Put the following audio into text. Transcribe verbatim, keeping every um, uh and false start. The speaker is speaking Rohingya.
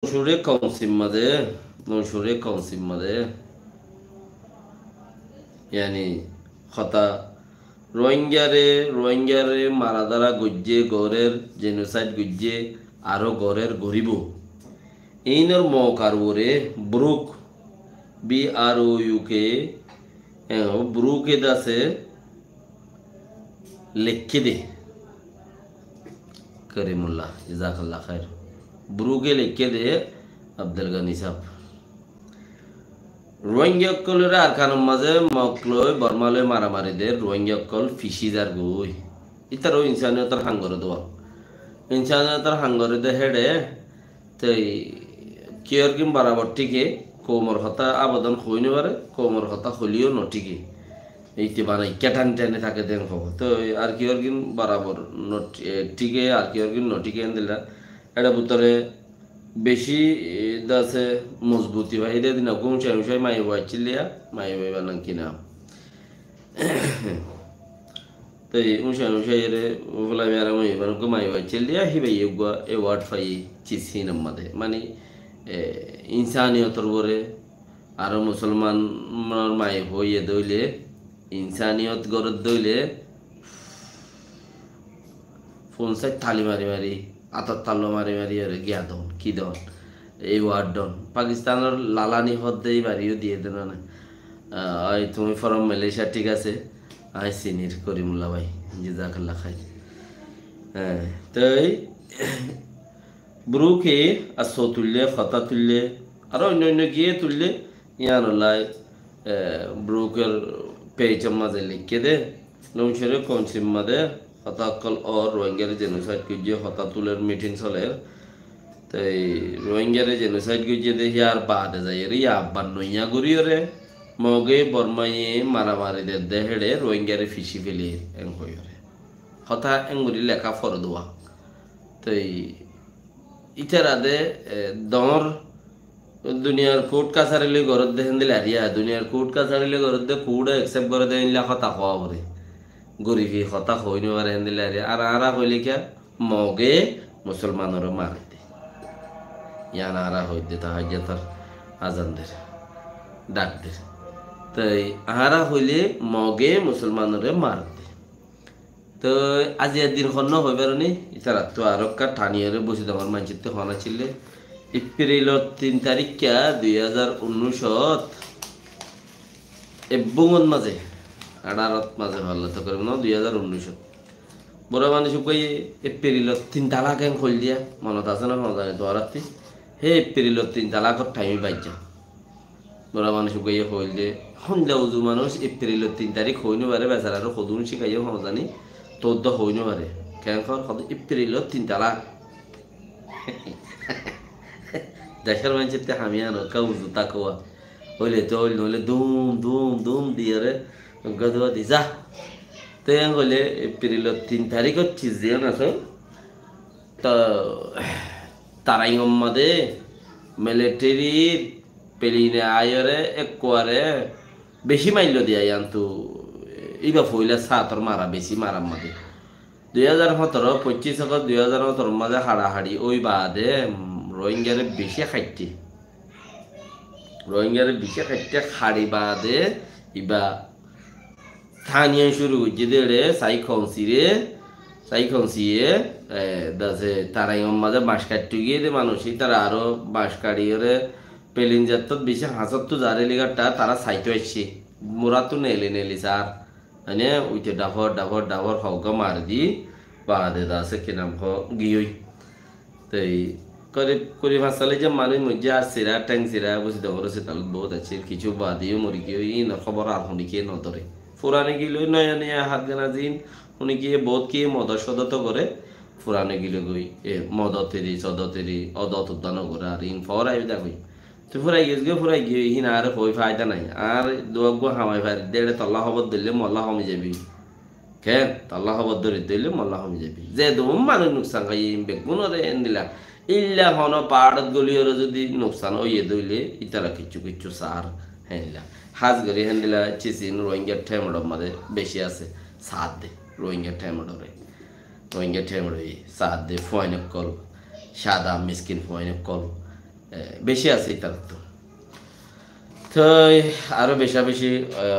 Noncure Council mazé, Noncure Council mazé, yani, hotá Rohingyare, Rohingyare mara dara goijjé, gorer genocide goijjé, aró gorer goribó. Inor moukar uore Bruk, B R O U K, eh, Bruke dase lekké de. Karimullah, jazakallah khair. Bruke lekké de, Abdul Gani sahab. Rohingya ókkolore Arkanor mazé Mog loi, Borma loi maramari der, Rohingya ókkol fici zargoi. Itaró insaniyotor ham gore de. Insaniyotor ham gore de héçe, toi kiyorgin borabor thíke, koumor hotá abodon hoi no fare, koumor hotá hoileyo no thíke. Ite bana ikká thani thani táke den hobo. Toi ar kiyorgin borabor no, e, thíke, ar kiyorgin no thíke endilla. Éçe bútore beci, e, dase mozbuti fai de dina gum cai ucai maiya boi accíl de, maiya boi banan kina. Toi ucai ucai ere fulai mera maiya boi banan gum maiya boi accíl de, híba ye gua award fai cis hinam made. Mani, e, insaniyotor uore, aró musolmanor maiya boi ye dóile, insaniyot gorot dóile, Fonsai tali mari mari, ator tallo mari mari ore giya don, ki don, award don. Pakistanor lalani hodde ibariyo diye de na. Ah, oi tumi from Malaysia, thík ase. Añí sinir Karimullah bái, jazakallah khair. Eh, toi Bruke asó tuille, hotá tuille, aró oinno oinno giye tuille, Yíanollá, e, Bruk or page or mazé leikké de, Noncure Council mazé hotá ókkol ór, Rohingyare genocide goijjé, hotá tuler, meeting soler. Toi Rohingyare genocide goijjé de, yar baade zaiyóre, yar baade noiya goríyore, Moge Bormaye maramari der de héçe Rohingyare fici feler, en hoiyóre. Hotá en gorí leká fore de. Toi Ítara de, e, doñr duniyar kurt kasari loi goródde héndilla ariya, duniyar kurt kasari loi goródde, kurt e accept goródde héndilla hotá hoó fore. Gorifi hotá hoi no fare héndilla ariya. Ar añára hoile kiya, Moge musolmanore maredde. Yián añára hoidde tahajjutor azan der, dhak der. Toi añára hoile Moge musolmanore maredde. Toi aijjar din honnúa hoi faroní, ítarattú aró ekká thaniyóre bosi dongor maincóttu hon accíl de. Epril or tin taríkka dui házar unnúicot, e búngot mazé, añçárot mazé hoólla, tokoribon dui házar unnúicot. Bura manúic uggúaye Epril or tin talak en hoil diya, monot asé né hon zani tuáñrattú? Hé Epril or tin talak or thaim baijja. Bura manúic uggúaye hoil de, hondilla uzu manúic Epril or tin tarík hoi no fare, besarare hodún cíkaiye hon zani, toddúa hoi no fare. Keén hoór, hoór de Epril or tin talak. Decór maincóttu hamiya no, ekká uzu tákwa. Hoile to hoil, noile dum, dum, dum diyóre, uggúa dua di za. Te en hoile Epril or tin tarík or ciz diyan asé. To, Taraing or mazé military plane e aiyóre ekkuare beci maillo diya, yiántu iba foila sátor mara, beci marar mazé. Dui házar hóñtoro, foñcic August dui házar hóñtoro mazé haçahaçi ói baade, mm, Rohingyare beci haitte. Rohingyare beci haitte, haçi baade iba Taniyan cúru goijjé dé eçé, Sai Khonsi re, Sai Khonsi ye, e, dase Taraing or mazé bac kaitto giyé dé manúic, ítara aró bac kaçiyóre pelin zettót beci hañsóttu zaré ligatta tará saitó aiccé. Muráttu neli neli sar. Mane uite dhafor, dhafor, dhafor hoggá mari di, baade dase ki nam ho giyói. Toi korib kuri fañs sal ijja manúic moijjé ar sira, theng sira, busi dogor ose talot bout accíl, kissú baade yó mori giyói, inor hóbor ar honikiye no dóre. Furane gilói noya noya hát gana zin, honikiye bout kiye modot sodot goré, furane gilói goi, e, modot eri, sodot eri, odot uddá no goré, ar in for aibe dagói. Toi furai giyói, furai giyói, hín ar hoi faida nai. Ar duwa uggúa hamai fari, dere tolla hóbor dóille molla homi zaibi. Ken? Tolla hóbor dóri dóile molla homi zaibi. Ze dun manúic nuksan háiye, in beggúnore héndilla. Illa hono paárot goliyóre zodi nuksan óiye dóile, ítara kissú kissú sar, héndilla. Hás gorí héndilla cisin Rohingya thémedor mazé beci asé, saat de, Rohingya thémedore. Rohingya thémedore saat de, fuain ókkol, sada miskin fuain ókkol. e, beci asé ítarattú. Toi aró beca beci, e,